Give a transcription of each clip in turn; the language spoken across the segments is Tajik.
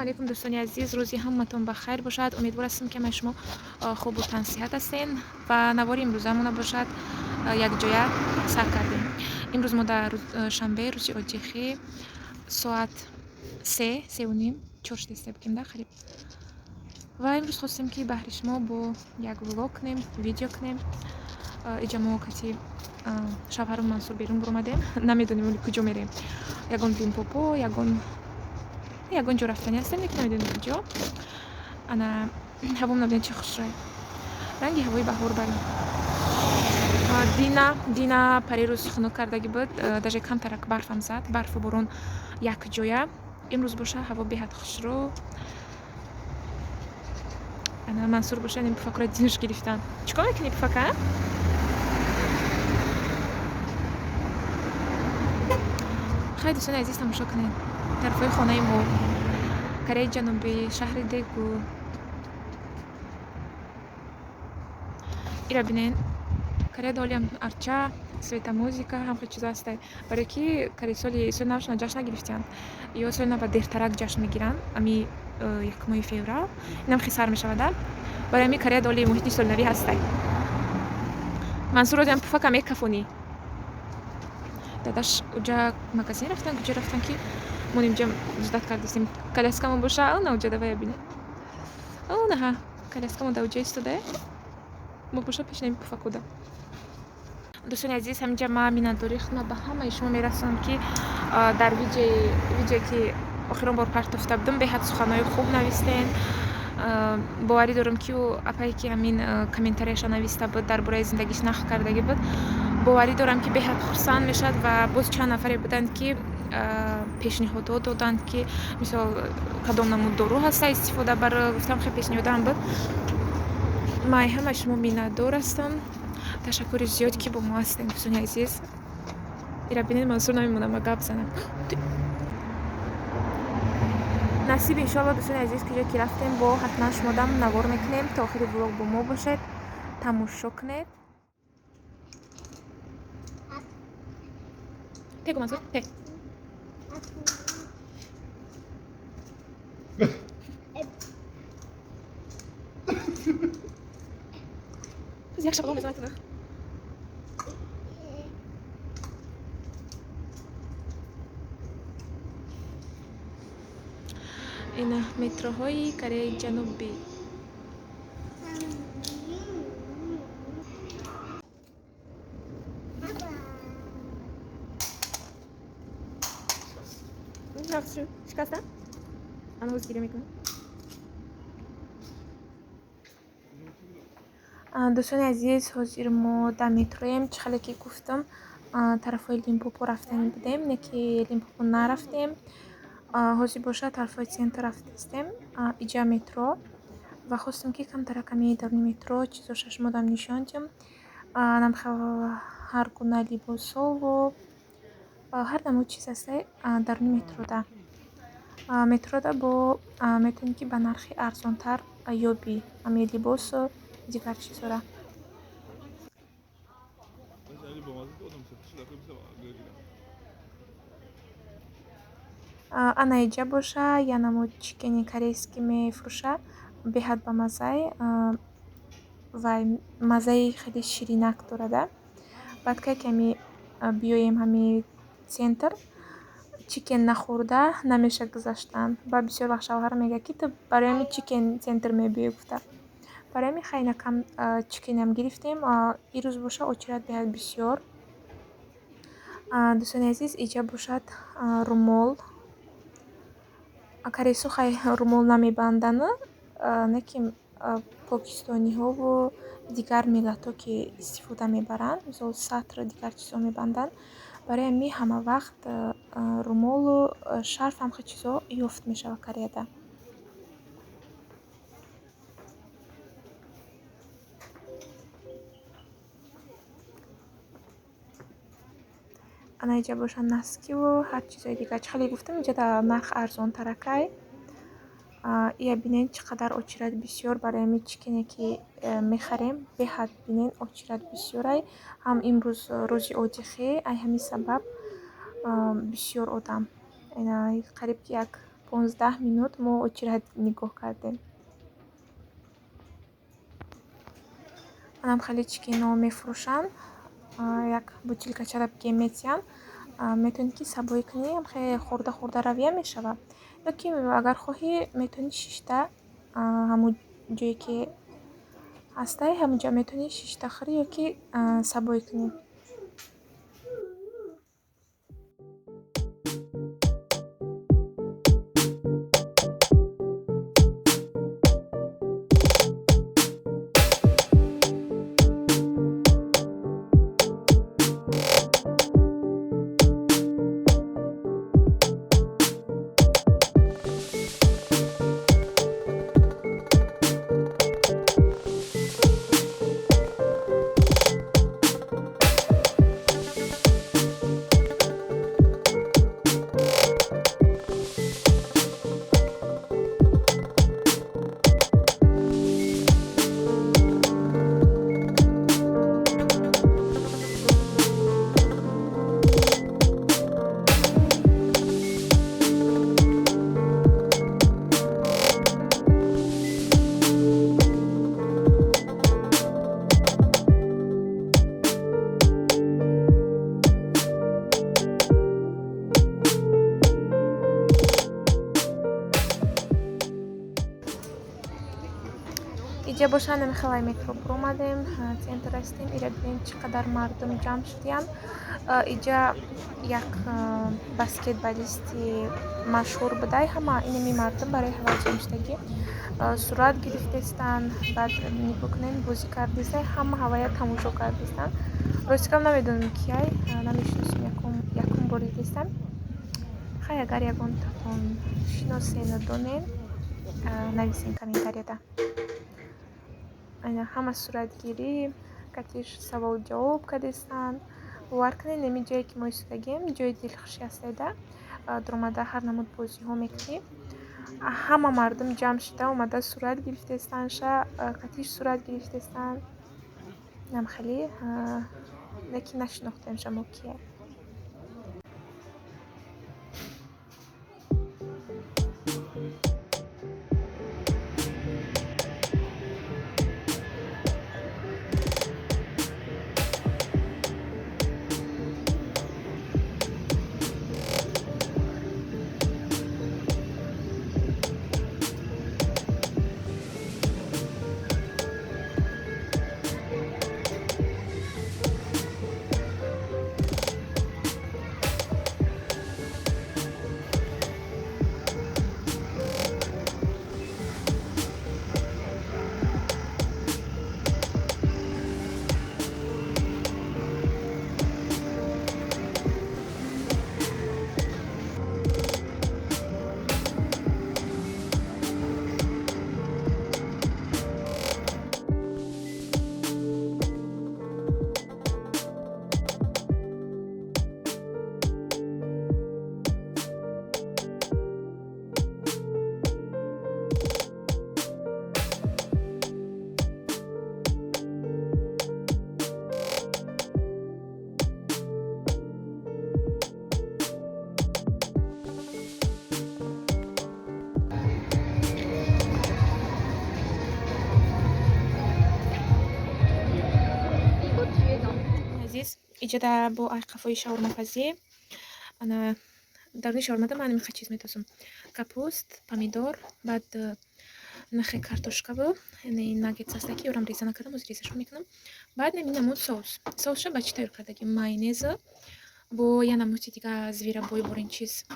Алайкум, дӯстони азиз, рӯзи ҳаматон ба хайр бошад. Умедвор ҳастам, ки ҳамаи шумо хубу тансиҳат ҳастен ва навори имрӯзамона бошад, якҷоя сар кардем. Имрӯз мо дар шанбе, рӯзи отдыхӣ, соат се, сеу ним, чор шудеста бикем да қариб. Ва имрӯз хостем, ки баҳри шумо бо як влог кунем, видео кунем. Иҷа мо кати шавҳару Мансур берун буромадем. Намедонем, куҷо мерем. Ягон Лимпопо, ягон ҷо рафтани ҳастем, лекин намедонем куҷо. Ана ҳавом набинед, чӣ хушрӯй, ранги ҳавои баҳор барем. Дина парирӯз хунук кардагӣ буд, даже камтарак барфам зад, барфу борон якҷоя. Имрӯз боша, ҳаво беҳад хушрӯ. Ана Мансур боша, ин пуфакро динуш гирифтан. Чӣ кор мекунӣ, пуфака? Хай, дӯстони азиз, тамошо кунед тарафҳои хонаи мо, Кореяи Ҷанубӣ, шаҳри Дегу. Ира бинен, Корея долиам арча, светомузыка, ҳам хел чизо ҳастай, барое ки соли навшона ҷашн нагирифтиянд ё соли нав дертарак ҷашн мегиранд, ами якмоҳи феврал инам хел сар мешавада. Барои ҳамин Корея доли муҳити солинавӣ ҳастай. Мансур, озиам пуфака мекафонӣ. Дадаш уҷа магазин рафтан, куҷо рафтан, ки мо инҷа ждать кардастем. Коляскамон боша, ана уҷа давая, бине, онаҳа, коляскамон да уҷа истодае, мо боша пешнаи пуфакуда. Дӯстони азиз, ҳаминҷа ман миннатдории худро ба ҳамаи шумо мерасонам, ки дар видеое, ки охирон бор партофта будам, беҳад суханҳои хуб навистен. Боварӣ дорам, ки ӯ апае, ки ҳамин комментарияша нависта буд, дар бораи зиндагиш нақл кардагӣ буд, боварӣ дорам, ки беҳад хурсанд мешавад. Ва боз чанд нафаре буданд, ки пешниҳодҳо доданд, ки мисол кадом намуд дору ҳаста истифода бар. Гуфтам, хел пешниҳодам буд. Ман ҳамаи шумо миннатдор ҳастам. Ташаккури зиёд, ки бо мо ҳастем, дӯстони азиз. Ира бинед, Мансур намемонам ма гап занам. Насиб, иншоалло, дӯстони азиз, куҷо ки рафтем, бо ҳатман шумодам навор мекунем. То охири влог бо мо бошед, тамошо кунед. Тегу, Мансур, те. Як шаблон мезанад. Ина метроҳои Кореяи Ҷанубӣ. Шикаста, ана ҳоз гиря мекунам. Дӯстони азиз, ҳозир мо дар метроем. Чӣ хеле ки гуфтам, тарафҳои Лимпопо рафтани будем, не ки Лимпопо нарафтем. Ҳозир бошад, тарафҳои центр рафтастем. Иҷа метро, ва хостем, ки камтараками даруни метро чизоша шумодам нишон диҳам. Намхел ҳар гуна либосову ҳар намуд чиз ҳастай даруни метрода. Метрода бо метавонӣ, ки ба нархи арзонтар ёбӣ ами либосу дигар чизҳоро. Ана иҷа боша, я намуд чикени корейский мефурӯша, беҳад бамаззай ва маззаи хеле ширинак дорада. Баъд ка ками биёем ҳами центр, чикен нахӯрда намеша гузаштан. Баъд бисёр вақт шавҳарам мегӯяд, ки ту барои ҳами чикен центр мебиёӣ, гуфта. Барои ҳамин хай накам чикенам гирифтем. Ирӯз боша, очередь беҳад бисёр. Дӯстони азиз, иҷа бошад румол. Корейсо хай румол намебанданд, не ки покистониҳову дигар миллатҳо, ки истифода мебаранд, мисол сатру дигар чизҳо мебанданд. Барои ҳамин ҳама вақт румолу шарф, ҳамхел чизҳо ёфт мешавад Кореяда. Ана иҷа бошад, носкиву ҳар чизҳои дигар. Чӣ хеле гуфтам, иҷа нарх арзонтаракай. Ия бинед, чӣ қадар очередь бисёр барои ҳамин чикене, ки мехарем. Беҳад бинед, очередь бисёрай. Ҳам имрӯз рӯзи отдыхӣ, ай ҳамин сабаб бисёр одам, қариб ки як 15 минут мо очередь нигоҳ кардем. Манам хеле чикино мефурӯшанд, як бутилкачара бигем метиҳанд. Метавонӣ ки сабоӣ кунӣ, хеле хӯрда хӯрда равия мешавад. Ё ки агар хоҳӣ, метавонӣ шишта ҳамун ҷое ки ҳастай, ҳамунҷа метавонӣ шишта хӯрӣ ё ки сабоӣ кунӣ. Иҷа бошанд, намехелай метро буромадем, центр ҳастем. Ира бинем, чӣ қадар мардум ҷамъ шудиянд. Иҷа як баскетболисти машҳур будай, ҳама инами мардум барои ҳавай ҷамъ шудагӣ, сурат гирифтестанд. Баъд нигоҳ кунем, бозӣ кардестай, ҳама ҳавая тамошо кардестанд. Ростикам намедонам кияй, намешиносем, якум бор дидестам. Хай, агар ягонтатон шиносену донем, нависем комментарияда. Айна ҳама суратгирӣ, катиш савол-ҷавоб кардестанд. Бовар кунед, неми ҷое ки мо истодагем, ҷои дилхушӣ ҳастайда. Дуромада ҳар намуд бозиҳо мекунӣ. Ҳама мардум ҷамъ шуда омада сурат гирифтестанд, ша катиш сурат гирифтестанд. Нам хеле, лекин нашинохтем шамо кия. Иҷода бо айқафои шаурмапазӣ. Ана даруни шаурмада ман меха чиз метозум: капуст, помидор, баъд нахе картошкаву яъне наггетс аста, ки ёрам реза накардам, оз резашон мекунам. Баъд нами намуд соус. Соусша ба чӣ тайёр кардагӣ? Майонеза бо я намуди дига, зверобой борин чиз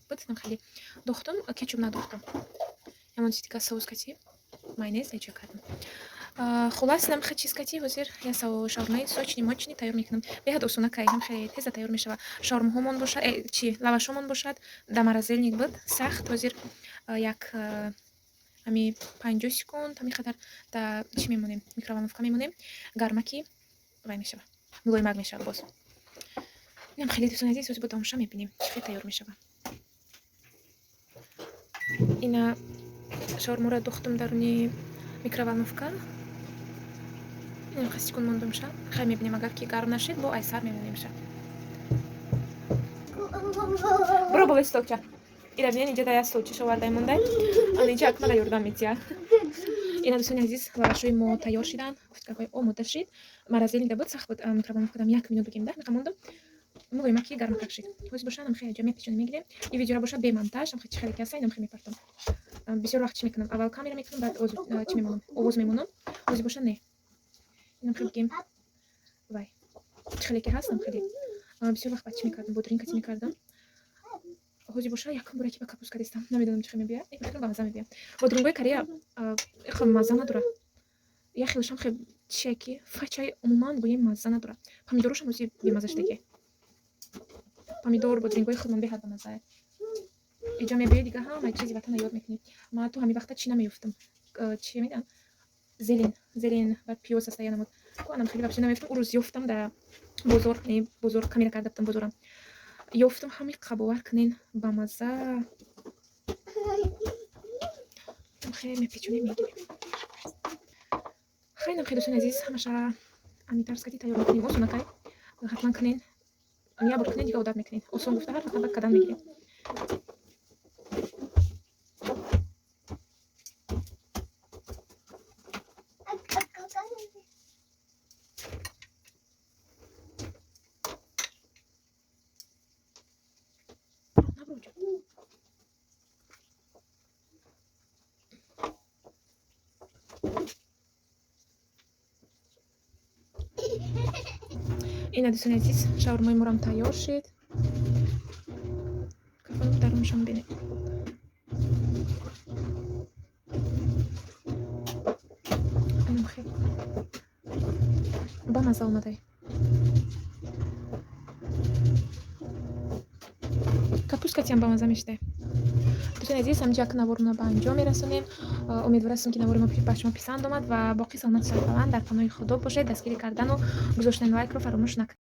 буд, хеле дохтум, кетчуп надохтум, ямони дига соус кати майонез эҷо кардам. Хулас, намха чиз кати ҳозир я шаурмаи сочный мочный тайёр мекунам. Беҳад осона кай, ҳам хеле теза тайёр мешавад. Шаурмаҳомон бошад, чи лавашҳомон бошад, да морозильник буд сахт. Ҳозир як ҳами 50 секунд ҳами қадар да чӣ мемонем, микроволновка мемонем, гармаки вай мешавад, мулоимак мешавад. Боз инам хеле, дӯстони азиз, ҳозир бо тамоша мебинем, чӣ хел тайёр мешавад. Ина шаурмаро духтум даруни микроволновка, инам секунд мондумша. Хай, мебинем, агар ки гарм нашид, бо айсар мемонемша. Буро болои столча. Ира бинен, инҷа да як столчиш овардай мондай. Ана инҷа акмала ёрдам метия. Ина, дӯстони азиз, лавашҳои мо тайёр шиданд, куфткаҳои омода шид. Морозильникда буд, сахт буд, микроволновкадам 1 минут бигем да меқамондам. Мулоима ки гармакак шид. Ҳозир боша намхе ҷа мепечонем, мегирем. И видеора боша бемонтаж, амхе чи хеле ки ҳаста, намхе мепартом. Бисёр вақт чӣ мекунам? Аввал камера мекунам, баъд чӣ мемонам? Овоз мемонам. Ҳозир боша не. Намхе бигем. Вай. Чӣ хеле ки ҳаст, намхеле. Бисёр вақт баъд чӣ мекардам? Бодринг кати мекардам. Ҳозир боша якум бора ки ба капуста дистам. Намедонам, чӣ хел мебия. Фикрам, ба мазза мебия. Бодрингои Корея хел мазза надора. Як хелашам хел чие ки фачай умуман гӯем мазза надора. Помидорошам ҳозир бемазза шудаги. Помидор, бодрингои худмон беҳад бамаззае. Иҷа мебиёи, дига ҳамаи чизи ватана ёд мекунӣ. Ма ту ҳамин вақта чӣ намеёфтам? Чӣ медиҳам? Зелень, зелень, баъд пиёз аста я намуд. Ку анам хеле вообще намеёфтам. Ӯ рӯз ёфтам дар бозор, не бозор, камера карда будам бозорам. Ёфтам, ҳами бовар кунен, бамазза. Хеле мепечонем, мегирем. Хайнам хеле, дӯстони азиз, ҳамаша ами тарскати тайёр мекунем. Осонакай, ҳатман кунен. Як бор кунен, дига одат мекунед. Осон гуфта ҳар вақт баъд кадан мегирем. Наброҷа. Ина, дӯстони азиз, шаурмои морам тайёр шид. Кафону даруншам бинед. Инам хеле бамазза омадай. Капусткатиам бамазза мешидай. Дӯстони азиз, ҳамҷа як наворона ба анҷом мерасонем. Умедвор ҳастем, ки навори мо ба шумо писанд омад ва боқӣ саломату сарбаланд дар паноҳи Худо бошед. Дастгирӣ кардану гузоштани лайкро фаромӯш накунед.